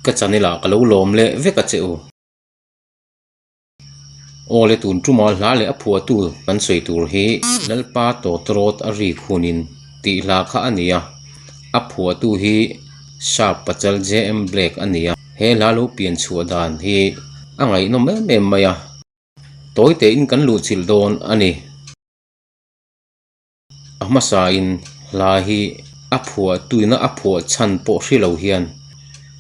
Ka channel ah ka lo lawm leh vek a che u. Aw le tun tuma hla leh a phuahtu kan sawi tur hi Lalpa Tawtrawt a rik hunin tih hla kha a ni a, a phuahtu hi Sap Pachal JM Blake a ni a, he hla lo pian chhuah dan hi a ngaihnawm em em mai a, tawi tein kan luhchilh dawn a ni. A hmasain hla hi a phuah tuina a phuah chhan pawh hri lo hian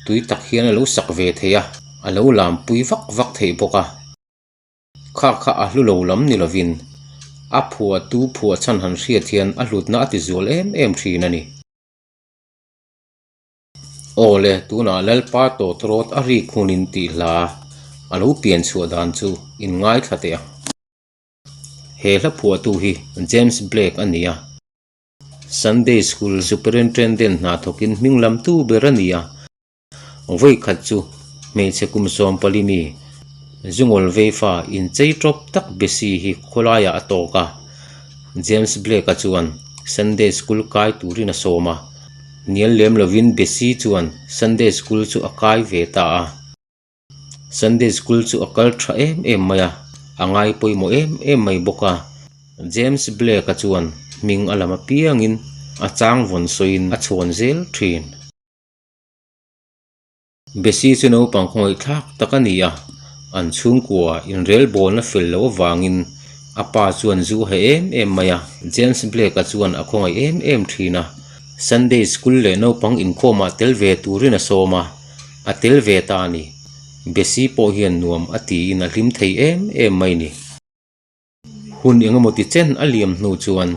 tui tak hian a lo sak ve thei a, a lo lampui vak vak theih bawk a. Kha kha a hlu lo lam ni lovin a phuahtu phuah chhan han hriat hian a hlutna a ti zual em em thin a ni. Aw le, tunah Lalpa tawtrawt a rik hunin tih hla a lo pian chhuah dan chu in ngaithla teh ang. He hla phuahtu hi James Blake a ni a, Sunday School Superintendent hna thawkin hming lamtu ber a ni a. Vawi khat chu hmeichhe kum 40 mi Zungawl Veifa inchei tawp tak Bessie hi khawlaiah a tawk a. James Blake-a chuan Sunday School kai turin a sawm a, hnial lem lovin Bessie chuan Sunday School chu a kai ve ta a. Sunday School chu a kal tha em em mai a, a ngai pawimawh em em mai bawk a. James Blake-a chuan hming a lam apiangin a chang vawn sawiin a chhawn zel thin. Bessie chu naupang khawngaihthlak tak a ni a, an chhungkua inrelbawlna fel loh avangin a pa chuan zu a heh em em mai a. James Blake-a chuan a khawngaih em em thin a, Sunday School leh naupang inkhawmah tel ve turin a sawm a. A tel ve ta a ni. Bessie pawh hian nuam a tiin a hlim thei em em mai ni. Hun engemaw ti chen a liam hnu chuan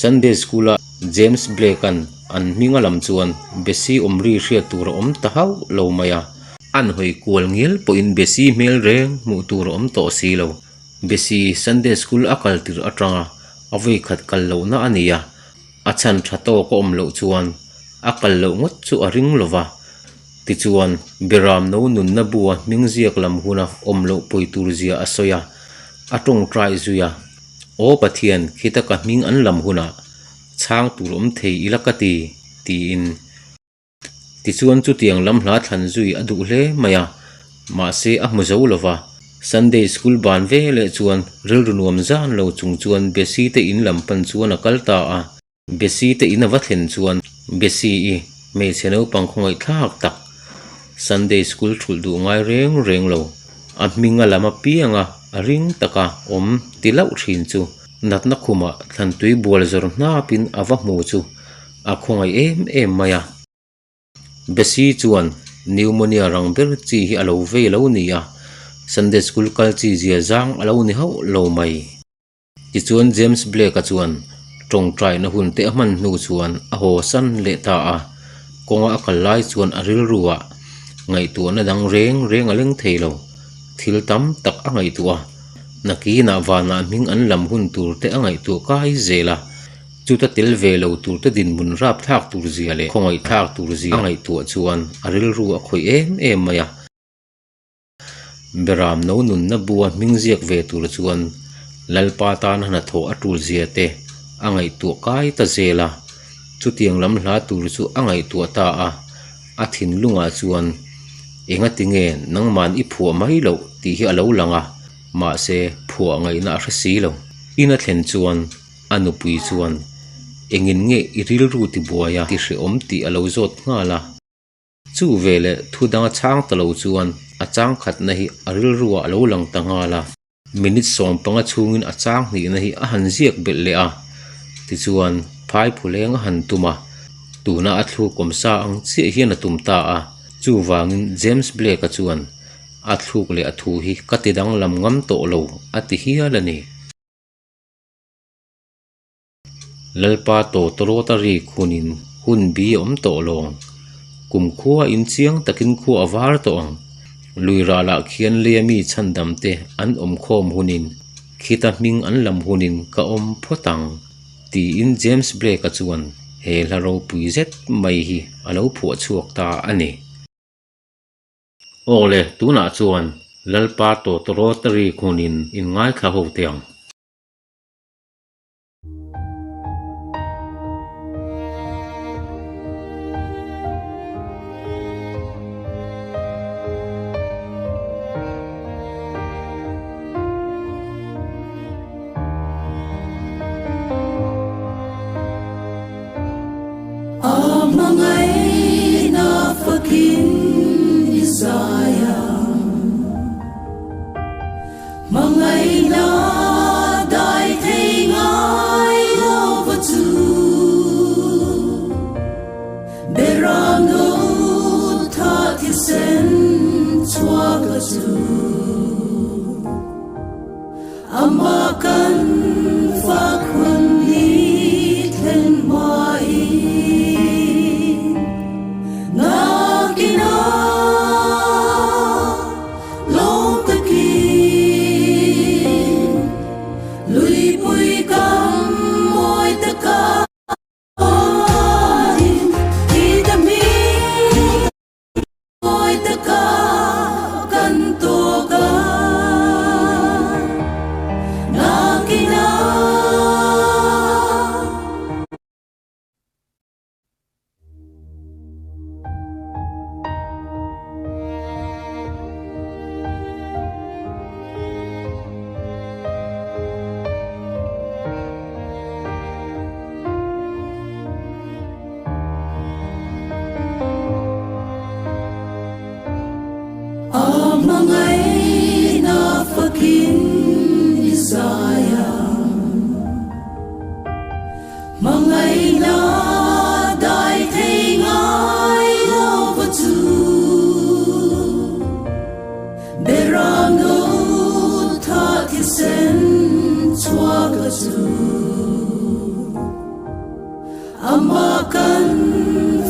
Sunday School-a James Blake-a'n an hming a lam chuan Bessie awmri hriat tur a awm ta hauh lo mai a. An hawi kual ngial pawhin Bessie hmel reng hmuh tur a awm tawh si lo. Bessie Sunday School a kal tirh atanga a vawikhat kal lohna a ni a. A chhan tha tawk a awm loh chuan a kal loh ngawt chu a ring lo va. Tichuan, Beram no nunna bua hming ziak lam huna awm loh pawi tur zia a sawi a, a tawngtai zui a, Aw Pathian, khita ka hming an lam hunah chhang tur awm thei ila ka ti, tiin. Tichuan chutiang lam hla thlan zui a duh hle mai a, mahse a hmu zo lo va. Sunday school ban ve leh chuan rilru nuam zan lo chung chuan Bessie te in lam pan chuan a kal ta a. Bessie te in a va thlen chuan Bessie i hmeichhe naupang khawngaihthlak tak Sunday school thulh duh ngai reng reng lo, a hming a lam apianga a ring taka awm ti lauh thin chu natna khumah thlantui bual zawr hnapin a va hmu chu A khawngaih em em mai a. Bessie chuan pneumonia rang ber chi hi a lo vei lo ni a, Sunday school kal chi zia zang a lo ni hauh lo mai. Tichuan James Blake-a chuan tawngtaina hun te a hman hnu chuan a haw san leh ta a, kawnga a kal lai chuan a rilru ah ngaihtuahna dang reng reng a leng thei lo, thil tam tak a ngaihtuah a, nakinah vanah hming an lam hun tur te a ngaihtuah kai zel a. Chuta tel ve lo turte dinhmun rap thlak tur zia leh khawngaih thlak tur zia a ngaihtuah chuan a rilru a khawih em em mai a. Beram no nunna bua hming ziak ve tur chuan Lalpa tana hnathawh a tul zia te a ngaihtuah kai ta zel a. Chutiang lam hla tur chu a ngaihtuah ta a, a thinlungah chuan engati nge nangman i phuah mai loh tih hi a lo lang a, mahse phuah ngaihna a hre si lo. In a thlen chuan A nupui chuan, Engin nge i rilru ti buai a, ti hrehawm tih a lo zawt nghal a. Chu veleh thu danga chhang ta lo chuan a chang khatna hi a rilruah a lo lang ta nghal a. Minute 15 chhungin a chang hnihna hi a han ziak belh leh a, tichuan phai phuleng a han tum a, tuna a thluk awm sa ang chiah hian a tum ta a. Chuvangin James Blake-a chuan, A thluk leh a thu hi ka ti danglam ngam tawh lo, a ti hial a ni. Lalpa tawtawrawt a rik hunin hun bi a awm tawh lo ang. Kum khua in chiang takin khua a var tawh ang. Lui ralah khian leia mi chhandam te an awm khawm hunin khita hming an lam hunin ka awm phawt ang, tiin James Blake-a chuan he hla ropui zet mai hi a lo phuah chhuak ta a ni. Aw le, tunah chuan Lalpa tawtawrawt a rik hunin in ngaithla ho teh ang. Mangaihna dai thei ngai lova chu Beram no tha thisen chhuak a chu Ama kan fak hun ni thlen hmain Nakina Lawm takin luipui kam mawi taka in ti ta hming mawi taka kan tawk a nakina. A hmangaihna fakin i zai ang. Hmangaihna dai thei ngai lo va chu Beram no tha thisen chhuak a chu Ama kan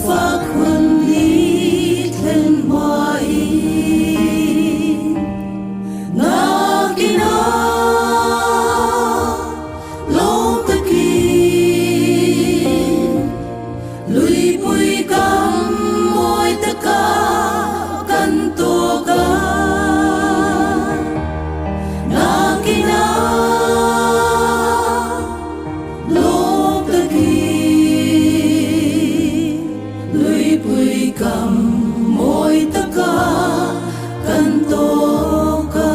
fak hun ni thlen hmain Nakina Lawm takin luipui kam mawi taka kan tawk a, nakina lawm takin luipui kam mawi taka kan tawk a.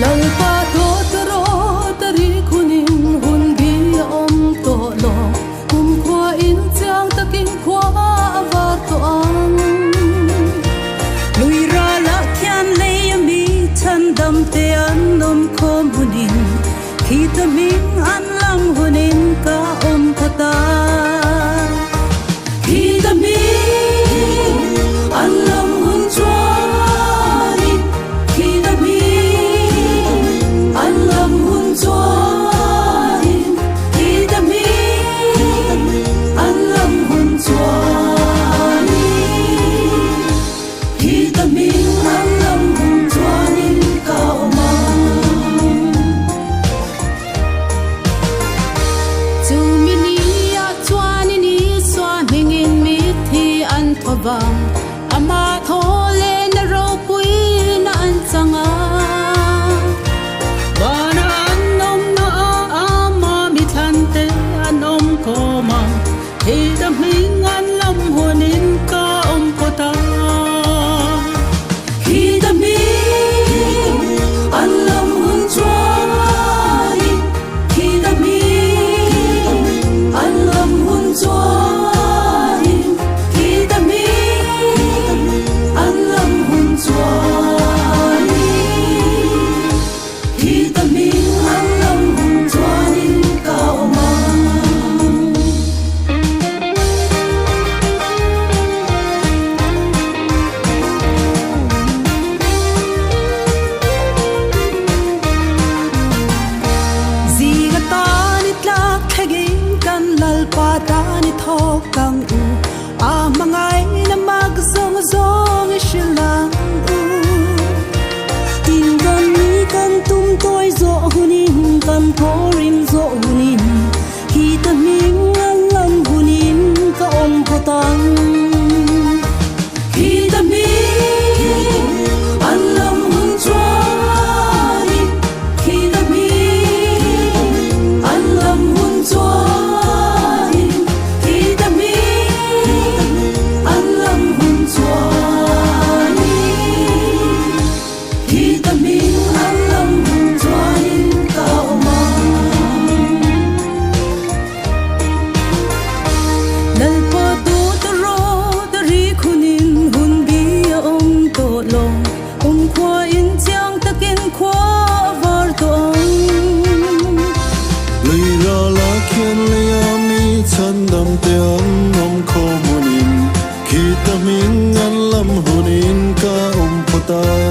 Lalpa tawt rawt a rik hunin hun bi a awm tawh lo, kumkhua in chiang takin khua a var tawh ang. Lui ralah khian lei a mi chhandam te an awm khawm hunin, khi ta hming an lam hunin ka awm kha ta. Khi ta hming an lam hun chuanin, khi ta hming an lam hun chuanin, khi ta hming an lam hun chuanin, khi ta hming an lam hun chuanin ka awm ang. Chumi nia chuanin Isua hmingin mitthi an thaw vang, ama thaw lehna ropuina an chang a. Vana an awmna a ama mithlante an awm khawm a, thei ta hming an lam huanin ka awm phawt a. Khi ta hming an lam hun chuanin, khi ta hming an lam hun chuanin, khi ta hming an lam hun chuanin, khi ta hming an lam hun chuanin ka awm ang. Zinga tan i tlak thlengin kan Lalpa tan i thawk ang u, a hmangaihna mak zawng zawng i hrilh ang u. Tin kan ni kan tum tawi zawh hunin, kan thawrim zawh hunin, khi ta hming an lam hunin ka awm phawt ang. Khi ta hming an lam hun chuanin, khi ta hming an lam hun chuanin, khi ta hming an lam hun chuanin, khi ta hming an lam hun chuanin ka awm ang. Lalpa tu ta rawt. ta.